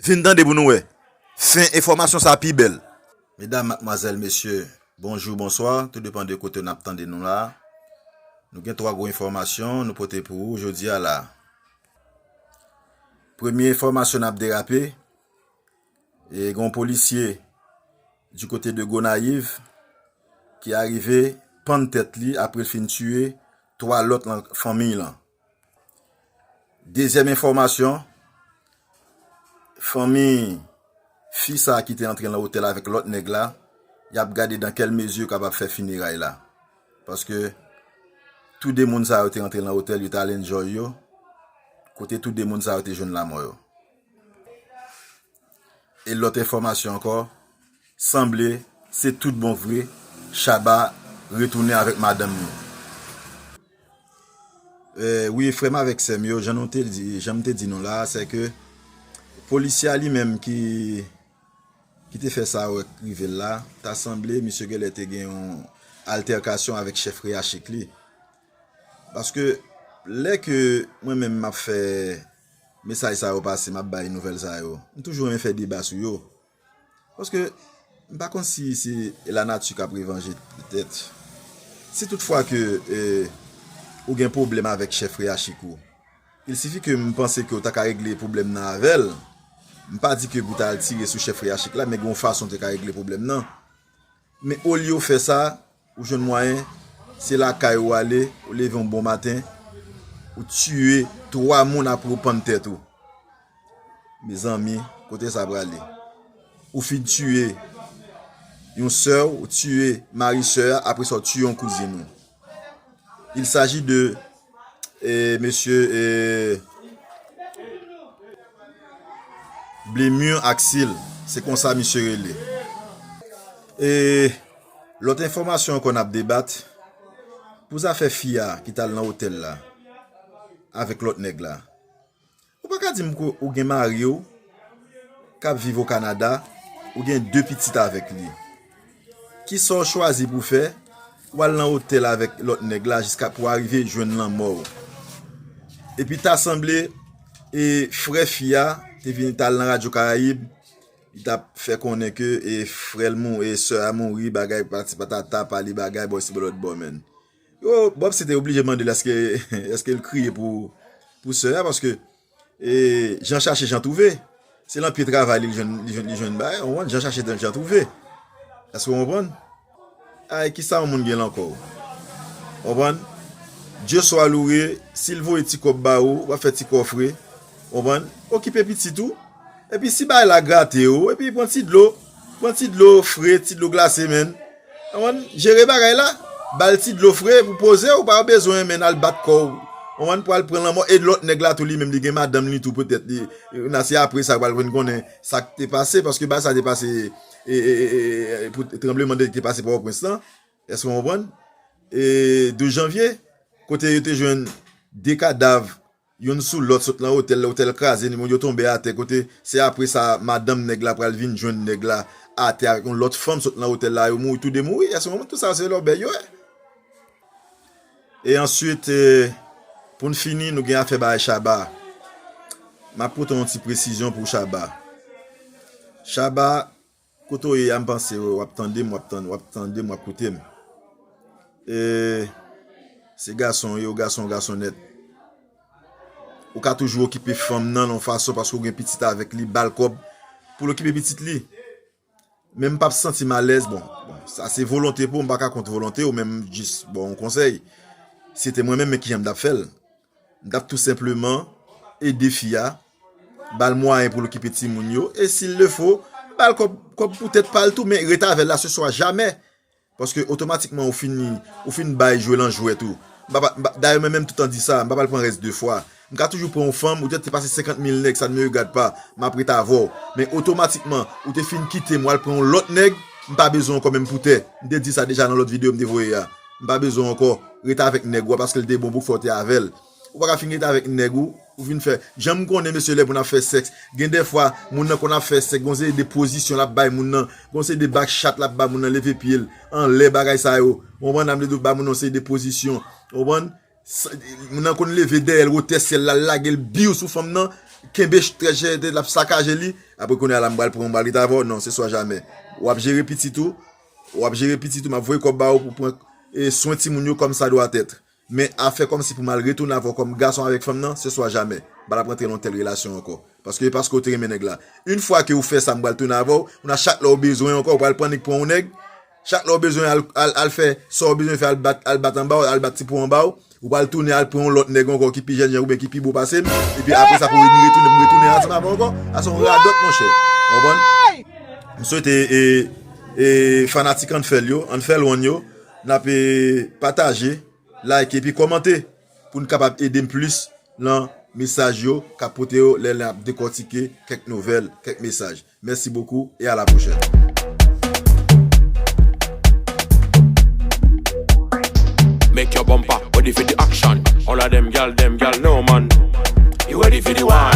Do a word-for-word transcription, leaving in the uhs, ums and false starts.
Vin tande pou nou wè. Fen enfòmasyon sa pi bèl. Medam, madmwazèl, mesye, bonjou, bonswa, tou depan de kote n ap tande nou la. Nou gen twa gwo enfòmasyon nou pote pou ou jodi a la. Premye enfòmasyon n ap derape, e gen yon polisye di kote de Gonayiv ki arive pann tèt li apre l fin tiye twa lòt nan fanmiy lan. Dezyèm enfòmasyon, fanmi fi sa a ki te antre nan otèl avèk lòt nèg la, y ap gade dans quelle mesure yo kapab fè fineray la. Paske tou de moun sa yo te antre nan otèl, yo t al enjoy yo, kote tou de moun sa yo te jwenn lanmò yo. E lòt enfòmasyon ankò, sanble se tout bon vre, Shabba retounen avèk madanm li. E, wi, frè m avèk sè m yo, jan nou te di, jan m te di nou la, se ke polisye a li menm ki, ki te fè sa wè k rive l la, ta sanble misye genlè te gen yon altèkasyon avèk chèf Reyachik li. Paske lè ke mwen menm m ap fè mesaj sa yo pase, m ap bay nouvèl sa yo, m toujou renmen fè deba sou yo. Paske m pa konn si se lanati k ap revanje petèt. Si toutfwa ke, e, ou gen pwoblèm avèk chèf Reyachik ou, il sifi ke m panse ke w ta ka regle pwoblèm nan avè l. M pa di ke pou w ta al tire sou chèf Reyachik la, men gen yon fason w te ka regle pwoblèm nan. Men olye w fè sa, ou jwenn mwayen, se lakay ou ale, ou leve yon bon maten, ou tiye twa moun apre ou pann tèt ou. Mezanmi, kote sa prale? Ou fin tiye yon sè w, ou tiye mari sè a, apre sa w tiye yon kouzin ou. Il s'agit de, e, mesye, e, Blemur Axil, se konsa misye rele. E lòt enfòmasyon ankò n ap debat, pou zafè fi a ki t al nan otèl la avèk lòt nèg la. Ou pa ka di m ke ou gen mari w k ap viv o Kanada, ou gen de pitit avèk li. Kisa w chwazi pou w fè? W al nan otèl avèk lòt nèg la jiska pou w arive jwenn lanmò w. Epi ta sanble, e, frè fi a te vin, t al nan Radyo Karayib, li t ap fè konnen ke, e, frè l mou-, e, sè a mouri, bagay pati patata, pale bagay bò isi bò lòt bò, menn. Yo, Bob se te oblije mande l èske, èske l kriye pou, pou sè a, paske, e, jan chache, jan twouve. Se lan pye travay li, li jwenn, li jwenn, li jwenn bagay, w konprann? Jan chache, jan twouve. Èske w konprann? Ay, kisa yon moun gen la ankò? W konprann? Dye swa louwe, si l voye ti kòb ba ou, w ap fè ti kòfre. W konprann? Okipe pitit ou. Epi si bagay la grate w, epi pran ti dlo, pran ti dlo fre, ti dlo glase, menn. Konprann? Jere bagay la. Ba l ti dlo fre pou poze w, pa bezwen, menn, al bat kò w. Konprann? Pou al pran lanmò. E lòt nèg la tou, li menm, li gen madanm li tou, petèt. Li, na se apre sa, pral vin konnen sa k te pase, paske bagay sa te pase, e, e, e, e, pou tranblemanntè ki te pase Pòtoprens lan. Èske w konprann? E, douz janvye, kote yo te jwenn de kadav, youn sou lòt, sot nan otèl, otèl kraze, ni moun yo tonbe atè, kote se apre sa, madanm nèg la pral vin jwenn nèg la atè avèk yon lòt fanm, sot nan otèl la, yo mouri, toude mouri. Èske w konprann? Tout sa, se lòbèy yo ye. E answit, e, pou n fini, nou gen afè bagay Shabba. M ap pote yon ti presizyon pou Shabba. Shabba, kote w ye a, m panse w ap tande m, w ap tann, w ap tande m, w ap koute m. E, se gason w ye, w gason, w gason nèt. Ou ka toujou okipe fanm nan, nan yon fason, paske w gen pitit avèk li, ba l kòb pou l okipe pitit li. Men m p ap santi m alèz, bon, bon, sa se volonte pou w, m pa ka kont volonte w, men m jis ba w yon konsèy. Si se te mwen menm, men kijan m t ap fè l? M t ap tou senpleman ede fi a, ba l mwayen pou l okipe timoun yo, e si l le fo, ba l kòb, kòb pou tèt pa l tou, men rete avè l la se swa jamè. Paske otomatikman ou fin, ou fin bay jwe lan jwèt ou. M pa, pa, m pa, dayè mwen menm toutan di sa, m pa pral pran rès de fwa. M ka toujou pran yon fanm, ou te pase senkant mil nèg, ça ne me regarde pas, m ap ret avè w. Men otomatikman, ou te fin kite m, w al pran yon lòt nèg, m pa bezwen ankò menm pou tè. M te di sa deja nan lòt videyo m te voye a. M pa bezwen ankò ret avèk nèg ou a paske l te bon pou fè w te avè l. Ou pa ka fin ret avèk nèg ou, ou vin fè. Jan m konnen, mesye, lè pou n ap fè sèks, gen dèfwa, moun nan konn ap fè sèks, gon seri de pozisyon l ap bay moun nan, gon seri de back shot l ap ba moun nan, leve pye l anlè, bagay sa yo. Ou konprann, m vle di w ba moun nan yon seri de pozisyon. Ou konprann? Sa, moun nan konn leve dèyè l, wotè syèl la, l lage l biw sou fanm nan. kenbe ch- trè chè tèt l ap sakaje li, apre kounye a la m pral pran yon balit avè w, non, se swa jamè. W ap jere pitit ou, w ap jere pitit ou, m ap voye kòb ba ou pou pran e, swen timoun yo kòm sa dwa tèt. Men afè kòmsi pou m al retounen avè w kòm gason avèk fanm nan, se swa jamè. M pa t ap rantre nan yon tèl relasyon ankò. Paske e paske w te renmen nèg la. Yon fwa ke ou fè sa, m pral tounen avè w. Kounye a chak lè w bezwen ankò, ou pral pran nèg pran yon nèg. Chak lè w bezwen al, al, al fè sa w bezwen fè, al bat, al bat anba w, al bat ti pou anba w. Ou pral tounen al pran yon lòt nèg ankò ki pi jèn jan oubyen ki pi bo pase m. Epi apre sa pou m retounen, pou m retounen ansanm avè w ankò. Sa se yon radòt, monchè. Ou konprann? M swete e, e fanatik Ann Fè L yo, Ann Fè L One yo, n ap e, pataje, like epi kòmante pou n kapab ede m plis nan mesaj yo k ap pote yo lè n ap dekòtike kèk nouvèl, kèk mesaj. Merci beaucoup et à la prochaine. Make your bumper ready for the action. All of them gyal, them gyal, no man. You ready for the wine?